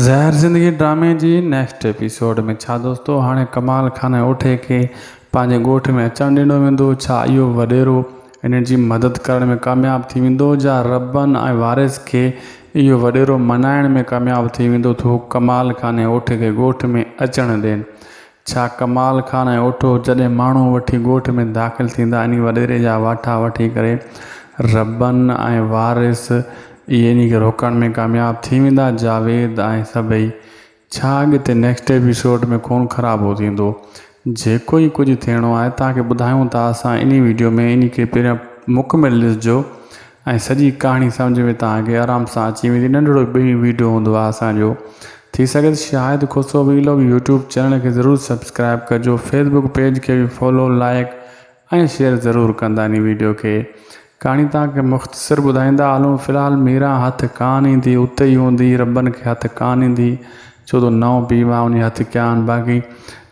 زهر زندگي ڊرامي جي نيڪسٽ ايپيسوڊ ۾ ڇا دوستو هاڻي ڪمال خان ۽ اوٺي کي پنهنجي ڳوٺ ۾ اچڻ ڏنو ويندو ڇا اهو وڏيرو انهن جي مدد ڪرڻ ۾ ڪامياب ٿي ويندو جا ربن ۽ وارث کي اهو وڏيرو منائڻ ۾ ڪامياب ٿي ويندو ته هو ڪمال خان ۽ اوٺي کي ڳوٺ ۾ اچڻ ڏين ڇا ڪمال خان ۽ اوٺو جڏهن ماڻهو وٺي ڳوٺ ۾ داخل ٿيندا انهي وڏيري جا واٺا وٺي ڪري ربن ۽ وارث اهي انهي کي روڪڻ ۾ ڪامياب ٿي ويندا جاويد ۽ سڀئي ڇا اڳتي نيڪسٽ ايپيسوڊ ۾ خون خرابو ٿيندو جيڪو ئي ڪجهه ٿيڻو آهي توهان کي ٻڌايون ٿا اسان انهي ويڊيو ۾ انهي کي پهريان مڪمل ڏسجو ۽ سڄي ڪهاڻي سمجهه ۾ توهان کي آرام سان اچي ويندي ننڍڙو ٻي ويڊيو هوندو آهي اسان جو ٿي سگهي ته Shahid Khoso vlog YouTube channel کي ضرور سبسڪرائب ڪجو فيسبوڪ پيج کي به فالو لائڪ ۽ شيئر ضرور ڪندا انهي ويڊيو کي ڪهاڻي توهان کي مختصر ٻڌائيندا هلون في الحال ميران هٿ ڪان ايندي اتي ئي هوندي ربن کي هٿ ڪان ايندي ڇو ته نئون پيء ماء انهي هٿ ڪيان باقي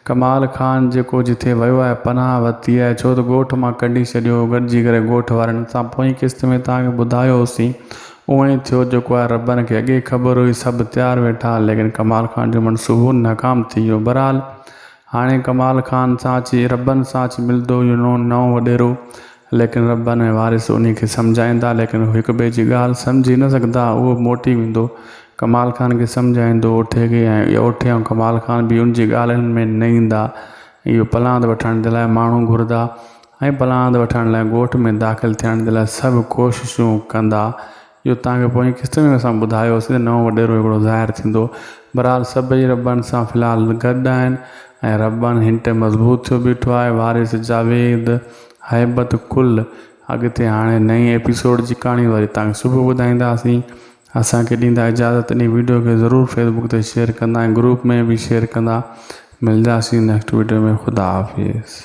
ڪمال خان جيڪو جٿي ويو آهي پناهه ورتي آهي ڇو ته ڳوٺ مان ڪڍي ڇڏيو هو گڏجي ڪري ڳوٺ وارن سان پوئين قسط ۾ توهان کي ٻڌايو هوسين اونئن ئي ٿيو جيڪو آهي ربن کي اڳي خبر هئي سڀ تيار ويٺا ليڪن ڪمال خان جو منصوبو ناڪام ٿي ويو بهرحال هاڻي ڪمال خان سان اچي ربن سان اچي ملندو اهو نئون وڏيرو ليڪن ربن ۽ وارث انهي کي سمجهائيندا ليڪن هو هڪ ٻئي جي ڳالهه سمجهي نه سگهندا اهو به موٽي ويندو ڪمال خان کي سمجهائيندو اوٺي کي ۽ اوٺي ۽ ڪمال خان به ان جي ڳالهين ۾ نه ايندا اهو پلاند وٺڻ جي لاء ماڻهو گهرندا ۽ پلاند وٺڻ لاء ڳوٺ ۾ داخل ٿيڻ جي لاء سڀ ڪوششون ڪندا اهو توهان کي پوئين قسط ۾ اسان ٻڌايو هوسين ته نئون وڏيرو هڪڙو ظاهر ٿيندو. بهرحال سڀئي ربن سان في الحال گڏ آهن ۽ ربن هنٽ مضبوط ٿيو بيٺو آهي. وارث جاويد هيبت ڪل اڳتي هاڻي نئين ايپيسوڊ جي ڪهاڻي وري توهان کي صبح ٻڌائينداسين. اسان کي ڏيندا اجازت انهي ويڊيو کي ضرور فيسبوڪ تي شيئر ڪندا ۽ گروپ ۾ به شيئر ڪندا. ملداسين نيڪسٽ ويڊيو ۾ خدا حافظ.